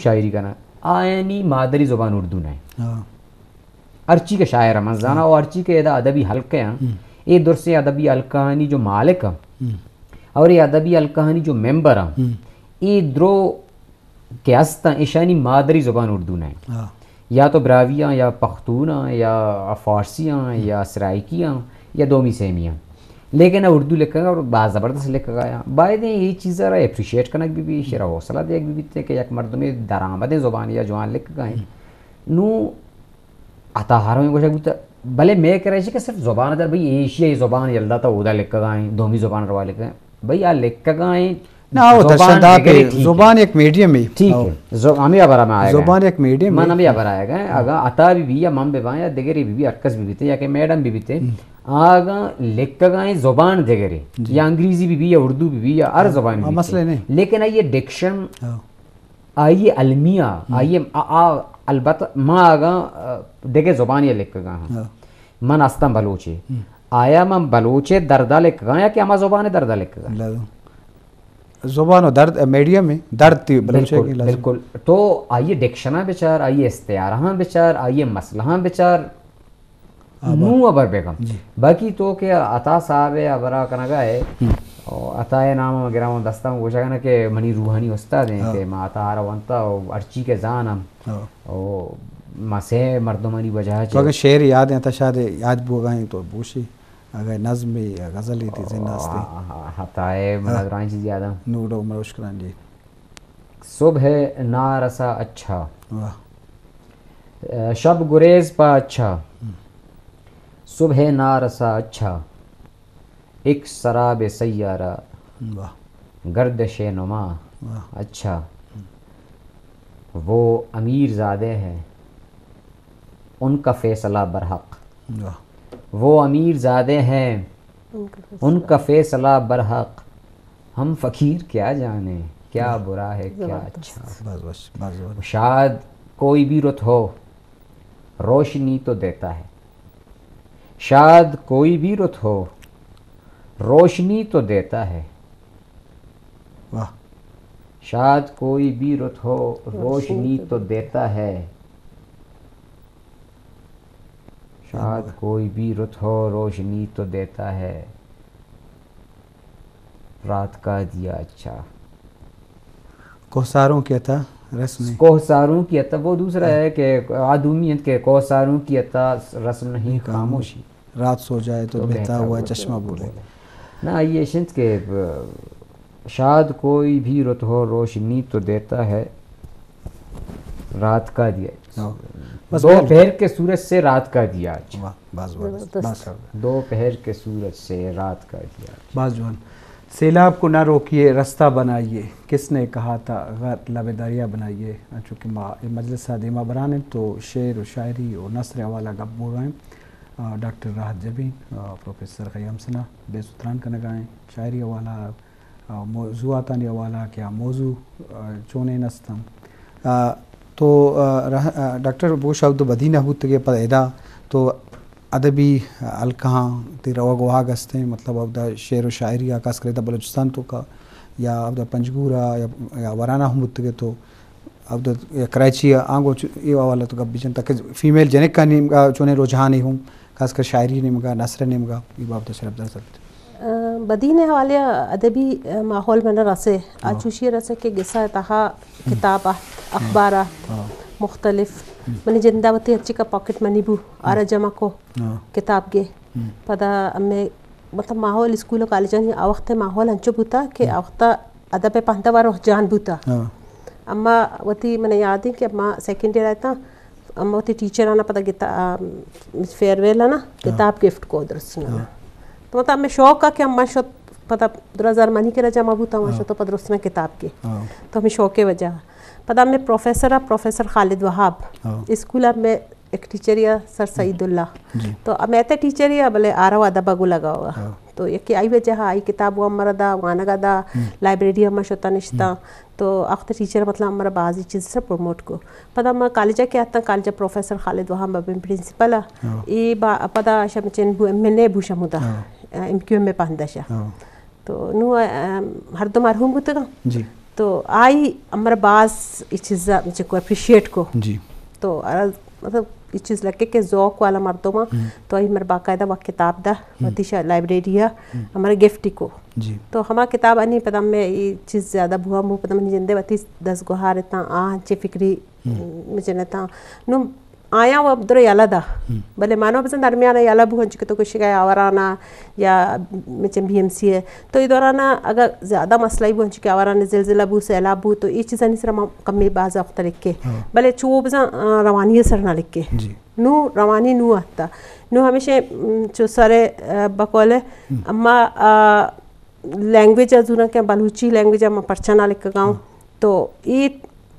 شاعری کناں، آیانی مادری زبان اردو نہ انت۔ ہاں۔ ہرچی کہ شاعر من زاناں، ہاں، و ہرچی کہ ادا ادبی حلقہ ہیں، ہم۔ اے درسیں ادبی حلقہانی جو مالک ہیں، ہم۔ اور اے ادبی حلقہانی جو ممبر ہیں، ہم۔ اے درو کہ ہستاں، ایشانی مادری زبان اردو نہ انت۔ ہاں۔ یا تو براہوئی آں، یا پختون آں، یا فارسی آں، ہم۔ یا سرائیکی آں، یا دومی سیمی آں۔ لیکن اردو لکھگ ءَ اور باز زبردست لکھگ ءَ آیاں۔ باید ایں اے چیز ءَ را اپریشیٹ کنگ بہ بی، ایشی را حوصلہ دیگ بہ بیت کہ یک مردمے درآمدیں زبانے ءَ جوان لکھگ ءَ ایں۔ نوں عطا ہر ویں گوشگ بوت، بلے مئے کرا ایش کہ صرف زبان در بھئی ایشی ءِ زبان یل داتا اودا لکھگ ءَ ایں، دومی زبان روا لکھگ ءَ ایں۔ بھئی آ لکھگ ءَ ایں، نہ، او زبان درشان دات دگرے ہے، ٹھیک ہے۔ زبان یک میڈیم ہے۔ ٹھیک او۔ ہے۔ زو-، ہمیں ہبر ہمیں آئے گا۔ زبان یک میڈیم ہے۔ من ہمیں ہبر آئے گا۔ ہاں۔ اگاں عطا بہ بی یا من بہ باں یا دگرے بہ بی، ہر کس بہ بیتے یا کہ میڈم بہ بیتے، ہم۔ آگاں لکھگ ءَ ایں زبان دگرے، جی۔ یا انگریزی بہ بی یا اردو بہ بی یا ہر ہاں، زبان بہ ہاں، بیتے۔ مسئلہ نہیں۔ لیکن آئی ڈکشن، ہاں۔ آئی المیہ، ہم۔ آئی آ، آ، البتہ ما اگاں، آ، دگہ زبانے لکھگ ءَ آں۔ ہاں۔ من استاں بلوچے۔ ہم۔ آیا من بلوچے دردا لکھگ ءَ آں یا کہ ہما زبان دردا لکھگ ءَ آں؟ لازم۔ زبان و درد، میڈیم ہے، درد تی بلوچے بالکل، کی لازم۔ بالکل۔ تو آئی ڈکشن ءَ بچار، آئی استعارہ ہاں بچار، آئی مسئلہ ہاں بچار۔ ہاں، نوں ہبر بہ کن۔ جی۔ باقی تو کہ عطا صاحب ءِ ہبر ءَ کنگ ءَ ئے، ہم۔ او عطا ءِ نام ءَ گراں دستاں گوشگ ءَ کہ منی روحانی استاد ایں، ہاں۔ کہ ما عطا ءَ را ونتا او ہرچی کہ زاناں۔ ہاں۔ او ما سے مردمانی وجہ ءَ تو اگاں چہ شعر یاد ایں، عطا شاد یاد بوگ ءَ ایں تو بوشی، اگاں نظم یا غزل تی زند است ایں۔ آ، آ، عطا ءِ من ہاں۔ درائیں چیز یاد ایں۔ نوڈو مروشکران جی۔ صبح نارسا اچھا۔ واہ۔ شب گریز پا اچھا۔ ہم۔ صبح نارسا اچھا۔ ایک سراب سیارہ۔ واہ۔ گردش نما۔ واہ۔ اچھا۔ وہ امیر زادے ہیں۔ ان کا فیصلہ برحق۔ واہ۔ وہ امیر زادے ہیں۔ ان کا فیصلہ۔ ان کا فیصلہ برحق۔ ہم فقیر کیا جانیں، کیا واہ۔ برا ہے، کیا زبردست۔ اچھا۔ بس، بس، بس، بس۔ شاید کوئی بھی رت ہو، روشنی تو دیتا ہے۔ شاید کوئی بھی رت ہو، روشنی تو دیتا ہے۔ واہ۔ شاید کوئی بھی رت ہو، روشنی تو دیتا ہے۔ شاید کوئی بھی رت ہو، روشنی تو دیتا ہے۔ رات کا دیا اچھا۔ کوہساروں کی عطا رسم نہیں۔ کوہساروں کی عطا، وہ دوسرا ہاں۔ ہے کہ آ دومی انت کہ کوہساروں کی عطا رسم نہیں، خاموشی۔ رات سو جائے تو تو بہتا بہتا ہوا ہوا چشمہ بولے۔ نہ، آئی ایش انت کہ، آ، شاید کوئی بھی رت ہو، روشنی تو دیتا ہے، رات کا دیا۔ ہاں۔ بس دوپہر کے سورج سے رات کا دیا۔ واہ، بس، بس، زبردست۔ بس۔ دوپہر کے سورج سے رات کا دیا۔ باز جوان۔ سیلاب کو نہ روکیے، رستہ بنائیے، کس نے کہا تھا غر لب دریا بنائیے۔ انچو کہ ما اے مجلس ءَ دیما بران انت تو شعر و شاعری و نثر ءِ حوالہ گپ بوگ ءَ انت۔ آ، ڈاکٹر راحت جبین، آ، پروفیسر خیام ثنا بحث و تران کنگ ءَ انت۔ شاعری حوالہ، آ، موضوعاتانی حوالہ کہ آ موضوع، آ، چونیں است انت۔ آ، تو، آ، رہ-، آ، ڈاکٹر بوش عبد بدین ءَ بوتگے پد ادا تو ادبی حلقہاں تی روگ واگ استیں، مطلب اودا شعر و شاعری آ خاص کر ادا بلوچستان توکا یا اودا پنجگور ءَ یا، یا ورانہ ہم بوتگے تو اودا یا کراچی ءَ آنگو چ-، اے حوالہ تو گپ بجن تاکہ فیمیل جنکانی نیمگا چونیں رجحانے ہوں، خاص کر شاعری نیمگا، نثر نیمگا، اے بابت شرف دار صاحب۔ آ، بدین ءِ حوالہ ءَ ادبی، آ، ماحول من رسے، آ ہاں۔ چوشی رسے کہ گسا تہا کتاب ءَ، اخبار ءَ، ہاں۔ مختلف۔ ہم۔ منی جند ءَ وتی ہرچی کہ پاکٹ منی بو، آرا ہم۔ جمع کو، ہاں۔ کتاب گے۔ ہم۔ پدا ہمے، مطلب، ماحول اسکول و کالجانی آ وخت ءِ ماحول انچو بوتا کہ ہم۔ آ وخت ءَ ادب ءِ پہندہ وا رجحان بوتا۔ ہاں۔ اما وتی من یاد ایں کہ اما سیکنڈ ایئر ءَ اتاں، اما وتی ٹیچر آنا پدا گتا، آ، فیئر ویل آنا ہاں۔ کتاب گفٹ کو درسنا۔ ہاں۔ تو مطلب ہمیں شوق آ کہ اما شت پدا درا زر منی کرا جمع بوتا، اما ہاں۔ شت پدا درسنا کتاب کے۔ ہاں۔ تو ہمیں شوق ءِ وجہ۔ پدا ہمیں پروفیسر آ، پروفیسر خالد وہاب۔ ہاں۔ اسکول آ ہمیں یک ٹیچرے آ سر سعید اللہ۔ جی۔ تو ہمیں تے ٹیچرے آ بلے آرا ادب آ گو لگا ہوا۔ ہاں۔ تو یکی آئی وجہ آئی کتاب و امرا دا، وانگا دا، ہم۔ لائبریری ہم شتا نشتا۔ ہم۔ تو آ وخت ٹیچر مطلب ہمارا بازی چیز سے پروموٹ کو۔ پدا ما کالج ءَ کہ آتاں، کالج ءَ پروفیسر خالد وہاب ببین پرنسپل ءَ۔ ہاں۔ اے با-، پدا شمچین بو ایم این اے بو شمودا۔ ہاں۔ ایم کیو ایم ءِ پہندش ءَ۔ ہاں۔ تو نو، ام، ہر دو مرحوم بوتگاں۔ جی۔ تو آئی ہمارا باز ای چیز چکو اپریشیٹ کو۔ جی۔ تو ارا مطلب ای چیز لگے کہ ذوق والا مردم آ، ہم۔ تو آئی ہمارا باقاعدہ وقت کتاب دا، ہم۔ وتی شا-، لائبریری آ، ہم۔ ہمارا گفٹ کو۔ جی۔ تو ہما کتاب انی پدا میں ای چیز زیادہ بھوا مو پدا منی جندے وتی دست گوہار اتاں آ انچے فکری ہم۔ مجنتاں۔ نو آیاں و در یلہ دا۔ ہم۔ بلے مانو بزن درمیان یلہ بو ہنچ کہ تو کشگا آورانا یا مچن بی ایم سی ہے۔ تو ای دورانا اگر زیادہ مسئلہ بو ہنچ کہ آورانا زلزلہ بو، سیلاب بو، تو ای چیزانی سر ما کمی باز وقت لکھے۔ ہاں۔ بلے چو بزن، آ، روانی سر نہ لکھے۔ جی۔ نو روانی نو آتا۔ نو ہمیشہ، م، چو سر، آ، بقول ہے، ہم۔ اما، آ، لینگویج ء زوراں کہ بلوچی لینگویج ء من پرچا نہ لکھگاؤں۔ ہاں۔ تو ای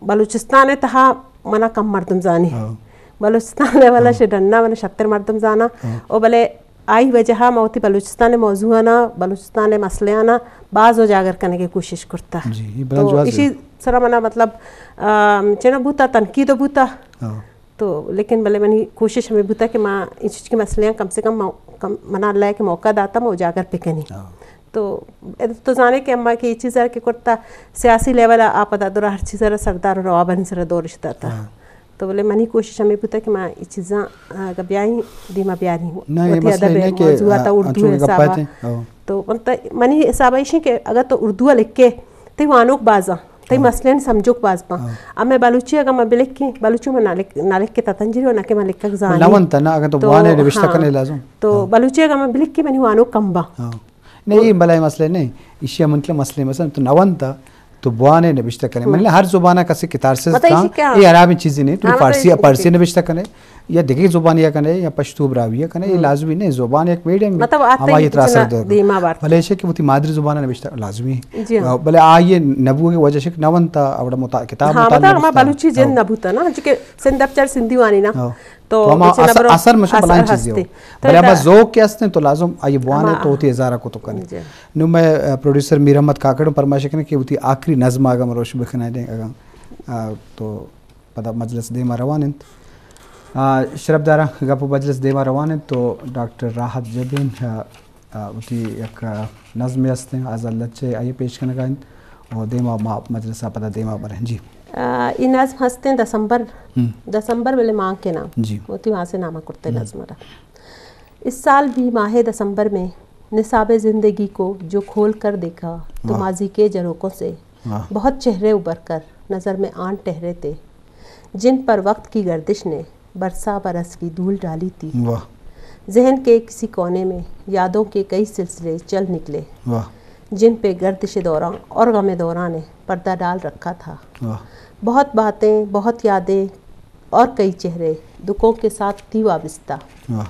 بلوچستان ء تہا منا کم مردم زانی۔ ہاں۔ بلوچستان لیول ء ہاں۔ شہ ڈنا منا شتر مردم زانا۔ ہاں۔ او بلے آئی وجہ ء ما وتی بلوچستان ء موضوع آنا، بلوچستان ء مسئلہ آنا باز اجاگر کنگ ء کوشش کرتا۔ جی، یہ بلان تو جواز ہے۔ اسی سرا منا مطلب، آم، چنا بوتا تنقید بوتا۔ ہاں۔ تو لیکن بلے منی کوشش ہمیں بوتا کہ ما انچ کہ مسئلہ کم سے کم مو-، کم منا اللہ کے موقع داتا ما اجاگر پکنی۔ ہاں۔ تو اد-، تو زانے کہ اما کہ یہ چیز کہ کرتا سیاسی لیول آ پدا درا ہر چیز را سردار و نوابانی سر دورش داتا۔ ہاں۔ تو بلے منی کوشش ہمیں بوتا کہ ما یہ چیزاں، آ، اگہ بیائیں دیما بیاریں۔ نہ، یہ وتی مسئلہ ادب نہیں کہ، موضوعات آ، اردو انچو کہ حسابا۔ گپاتے ہیں۔ ہاں۔ تو من تا-، منی حسابا ایشیں کہ اگر تو اردو لکھے، تئی وانوک باز آں، تئی ہاں۔ مسئلہ سمجھوک باز باں۔ ہاں۔ اما بلوچی اگاں ما بلکیں، بلوچی ما نہ لکھ-، نہ لکھتا تنجری و نہ کہ ما لکھگ زانی۔ نہ ونتا نا، اگاں تو تو بوانے نبشتہ ہاں۔ کنے لازم۔ تو ہاں۔ بلوچی اگاں ما بلکیں منی وانوک کم باں۔ ہاں۔ نہیں، یہ بلائے مسئلہ نہیں۔ ایشی من کے مسئلہ مثلاً تو نہ ونتا، تو بوانے نبشتہ کنے۔ ہم۔ من ہر زبان کسی کتارسز مطلب کان، ایشی کیا؟ یہ عربی چیزیں نہیں، تو ہاں، مطلب فارسی، ایشی فارسی کیا؟ نبشتہ کنے۔ یا دگہ زبان یا کنے یا پشتو براہوئی یا کنے، یہ ہم۔ لازمی نہیں، زبان ایک میڈیم ہے، مطلب آتے ہما ہی یہ ترا اثر کچھ دے۔ دیما بار۔ بلے ایشی کہ وتی مادری زبان نبشتہ لازمی ہے۔ جی ہاں۔ آ، بلے آ یہ نبوگی وجہ شک نہ ونتا، اوڑا مطا-، کتاب ہاں، مطالعہ مطلب ہما نبشتہ۔ بلوچی جن ہاں۔ نبوتا نا، چونکہ سند اپچار سندھی وانی نا۔ ہاں۔ تو تو ہما اچھا اثر، نبرو اثر مشہ اثر بلائیں چیزیں ہستے۔ ہو۔ تو بلے ہما ادا ذوق کے ہستے تو لازم آئی بوانے ہما تو وتی اظہار کو تو کنے۔ جی۔ نو میں، آ، پروڈیوسر میر احمد کاکڑ پرمائش کنے کہ وتی آخری نظم آگا مروش بکھنا دیں اگاں، آ، تو پدا مجلس دیما روان انت۔ آ، شرپداراں، گپ و مجلس دیما روان انت تو ڈاکٹر راحت جبین، آ، آ، وتی یک، آ، نظمے است انت، آزاد لچہ آئی پیش کنگا انت و دیما ما مجلس ء پدا دیما بریں۔ جی۔ آ، ای نظم ہستیں دسمبر، ہم۔ دسمبر بلے ماں کے نام۔ جی۔ وتی ماں سے نامہ کرتے ہم۔ نظم را۔ اس سال بھی ماہ دسمبر میں نصاب زندگی کو جو کھول کر دیکھا تو واہ۔ ماضی کے جھروکوں سے واہ۔ بہت چہرے ابھر کر نظر میں آن ٹھہرے تھے، جن پر وقت کی گردش نے برسا برس کی دھول ڈالی تھی۔ واہ۔ ذہن کے کسی کونے میں یادوں کے کئی سلسلے چل نکلے، واہ۔ جن پہ گردش دوران اور غم دوران نے پردہ ڈال رکھا تھا۔ واہ۔ بہت باتیں، بہت یادیں اور کئی چہرے دکھوں کے ساتھ تھی وابستہ۔ واہ۔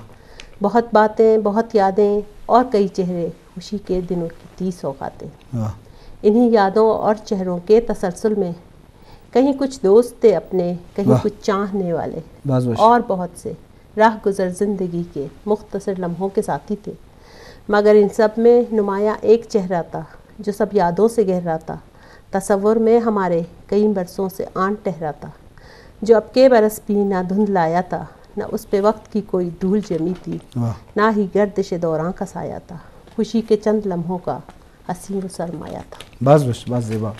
بہت باتیں، بہت یادیں اور کئی چہرے خوشی کے دنوں کی تھی سوغاتیں۔ واہ۔ انہی یادوں اور چہروں کے تسلسل میں کہیں کچھ دوست تھے اپنے، کہیں واہ۔ کچھ چاہنے والے، باز وش۔ اور بہت سے راہ گزر زندگی کے مختصر لمحوں کے ساتھی تھے، مگر ان سب میں نمایاں ایک چہرہ تھا جو سب یادوں سے گہرا تھا، تصور میں ہمارے کئی برسوں سے آن ٹھہرا تھا، جو اب کے برس بھی نہ دھندلایا تھا، نہ اس پہ وقت کی کوئی دھول جمی تھی، واہ۔ نہ ہی گردش دوران کا سایہ تھا، خوشی کے چند لمحوں کا حسین و سرمایہ تھا۔ باز وش، باز زیبا۔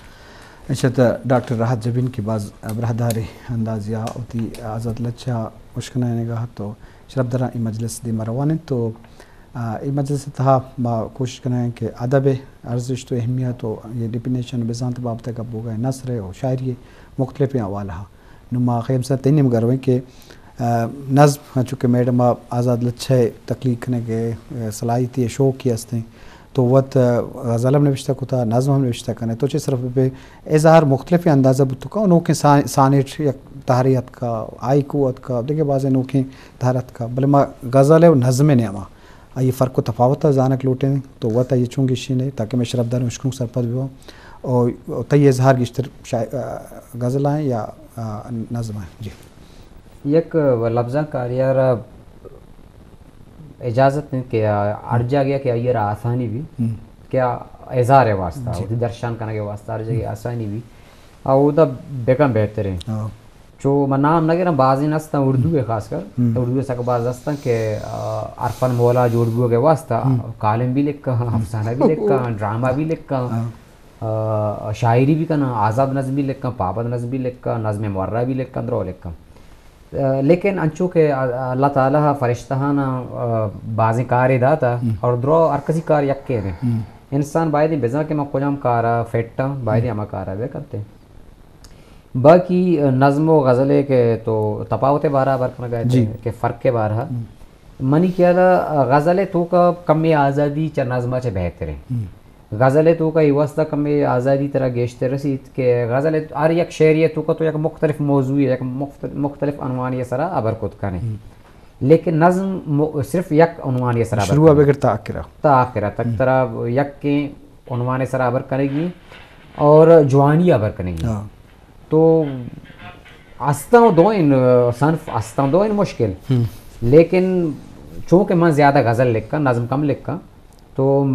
اچھا، تو ڈاکٹر راحت جبین کی باز براہداری اندازیا وتی آزاد لچہ اشکنائینگا تو شرپداراں ای مجلس دیما روان انت تو، آ، ای مجلس تہا ما کوشش کنائیں کہ ادب ارزشت و اہمیت و یہ ڈیفینیشن بزانت بابت گپ بوگا، نثر و شاعری مختلف حوالہ۔ نوں ما خیم سر تئی نیم گرویں کہ، آ، نظم، چونکہ میڈم ء آزاد لچہ ء تخلیق کنگ ء، آ، صلاحیتی ء شوق ہی است انت۔ تو وت، آ، غزل ہم نوشتہ کتا، نظم ہم نوشتہ کنے۔ تو چہ صرف بہ اظہار مختلف اندازہ بوت کا، نوکیں سا-، سانیٹ یک تہرے اتکا، ہائیکو اتکا، دگہ بازیں نوکیں تہر اتکا۔ بلے ما غزل ء و نظم ء نیاما آئی فرق و تفاوت ء زانگ لوٹیں تو وت آئی چون گیشین ئے تاکہ مئے شرپداریں اشکنوک سرپد بہ بنت۔ و تئی اظہار گیشتر شاع-، آ، غزل آئیں یا، آ، نظم آئیں؟ جی۔ یک لبزانکاری ء را اجازت انت کہ آ، ہر جاگہ کہ آئی را آسانی بی ہم۔ کہ آ اظہار ء واسطہ، جی۔ وتی درشان کنگ ء واسطہ ہر جگہ ہم۔ آسانی بی۔ آ، اودا بکن بہتریں۔ ہاں۔ چو من نام نہ گراں، بازیں ہستاں اردو ء خاص کر، ہم۔ اردو ء سک باز ہستاں کہ، آ، حرفن مولا جوڑ بوگ ء واسطہ ہم۔ کالم بھی لکھاں، ہم۔ افسانہ بھی لکھاں، ڈرامہ بھی لکھاں۔ ہاں۔ آ، شاعری بھی کناں، آزاد نظم بھی لکھاں، پابند نظم بھی لکھاں، نظم معرہ بھی لکھاں، درو لکھاں۔ آ، لیکن انچو کہ ا-، اللہ تعالیٰ فرشتہانا، آ، بازیں کارے داتا ہم۔ اور درو ہر کسی کار یکے نے۔ ہم۔ انسان باید بزاں کہ من کجام کارا فٹ ہاں، باید ہم۔ ہما کارا بکنتے۔ باقی نظم و غزلے کہ تو تپاوت بارہ ہبر کنگا ات جی۔ کہ فرق بارہ۔ ہم۔ منی خیالا غزل توکا کمی آزادی چہ نظم چہ بہتر ہے۔ ہم۔ غزل توکا یہ واسطہ کمی آزادی ترا گیشتر رسیت کہ غزل ہر یک شعری توکا تو یک مختلف موضوع، یک مخت-، مختلف عنوانی سرا ہبر کت کنے۔ ہم۔ لیکن نظم م-، صرف یک عنوانی سرا ہبر شروع کنے۔ بگر تا آخرہ۔ تا آخرہ تک ہم۔ ترا یک عنوان سرا ہبر کنگی اور جوانی ہبر کنگی۔ ہاں۔ تو استاں دو ان صنف استاں دو ان مشکل۔ ہم۔ لیکن چونکہ من زیادہ غزل لکھاں، نظم کم لکھاں، تو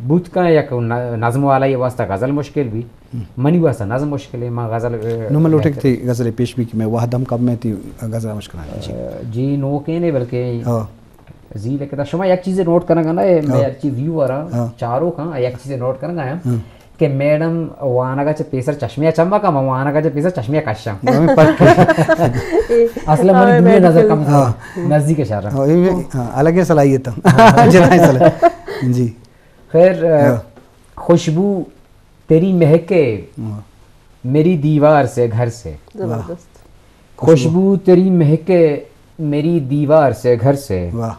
بوت کن یک ن-، نظم والا یہ واسطہ غزل مشکل بھی، ہم۔ منی واسطہ نظم مشکل ہے، من غزل، اے، نو من لوٹے کہ بہتر۔ تئی غزل پیش بھی کہ میں وہدم کم میں تئی غزل مشکل ہے۔ جی۔ اے، جی، نوکیں نے بلکہ ہاں۔ زی لکھتا۔ شما یک چیزے نوٹ کنگا نا، اے، میں ہاں۔ ہرچی ویور ہاں، ہاں۔ چاروک ہاں، یک چیزے نوٹ کنگا ہاں ہاں۔ کہ میڈم وانگا چہ پیسر چشمے چمکا، من وانگا چہ پیسر چشمے کشاں۔ ہمیں پک۔ اصل من ہمیں دوئے نظر کم ہاں۔ نزدیک اشارہ۔ ہاں، یہ، ہاں، الگ ہی صلاحیت ہے۔ جنائی صلاح-، جی۔ خیر، ہاں۔ خوشبو تیری مہکے ہاں۔ میری دیوار سے، گھر سے۔ زبردست۔ واہ۔ خوشبو تیری مہکے میری دیوار سے، گھر سے۔ واہ۔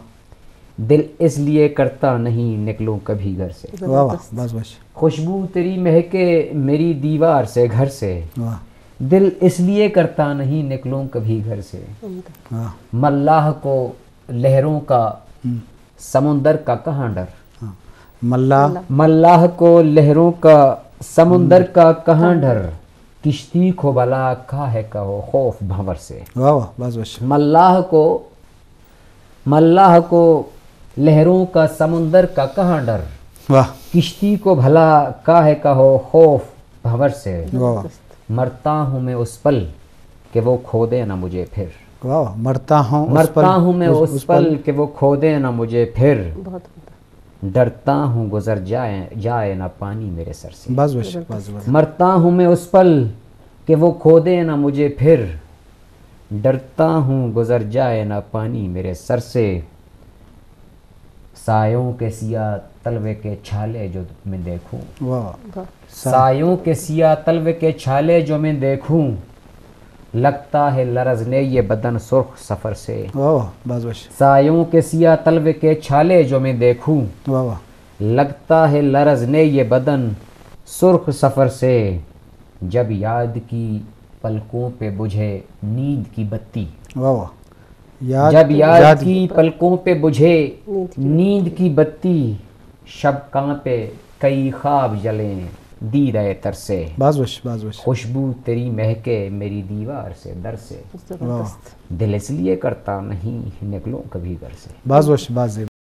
دل اس لیے کرتا نہیں نکلوں کبھی گھر سے۔ واہ واہ، زبردست۔ بس بس۔ خوشبو تیری مہکے میری دیوار سے، گھر سے۔ واہ۔ دل اس لیے کرتا نہیں نکلوں کبھی گھر سے۔ عمدہ۔ واہ۔ ملاح کو لہروں کا ہم۔ سمندر کا کہاں ڈر؟ ہاں۔ ملاح۔ ملاح کو لہروں کا سمندر ہم۔ کا کہاں ڈر؟ کشتی کو بھلا کیا ہے کہو خوف بھنور سے۔ واہ واہ، بس بس۔ ملاح کو، ملاح کو لہروں کا سمندر کا کہاں ڈر؟ واہ۔ کشتی کو بھلا کیا ہے کہو خوف بھنور سے۔ واہ واہ۔ مرتا ہوں میں اس پل کہ وہ کھو دے نہ مجھے پھر۔ واہ واہ۔ مرتا ہوں اس پل، مرتا ہوں میں اس، اس اس پل پل کہ وہ کھو دے نہ مجھے پھر۔ بہت عمدہ۔ ڈرتا ہوں گزر جائے، جائے نہ پانی میرے سر سے۔ بس بس، زبردست۔ بس بس۔ مرتا ہوں میں اس پل کہ وہ کھو دے نہ مجھے پھر۔ ڈرتا ہوں گزر جائے نہ پانی میرے سر سے۔ سایوں کے سیاہ تلوے کے چھالے جو میں دیکھوں۔ واہ واہ۔ واہ۔ سا- سایوں کے سیاہ تلوے کے چھالے جو میں دیکھوں، لگتا ہے لرزنے یہ بدن سرخ سفر سے۔ واہ واہ، بس بس۔ سایوں کے سیاہ تلوے کے چھالے جو میں دیکھوں، واہ واہ۔ لگتا ہے لرزنے یہ بدن سرخ سفر سے، جب یاد کی پلکوں پہ بجھے نیند کی بتی۔ واہ واہ۔ یاد، جب یاد یاد کی پلکوں پہ بجھے نیند کی نیند کی بتی، شب کانپے کئی خواب جلیں دیدہ تر سے۔ باز وش، باز وش۔ خوشبو تیری مہکے میری دیوار سے، در سے۔ زبردست۔ واہ۔ دل اس لیے کرتا نہیں نکلوں کبھی گھر سے۔ باز وش، باز زیبا۔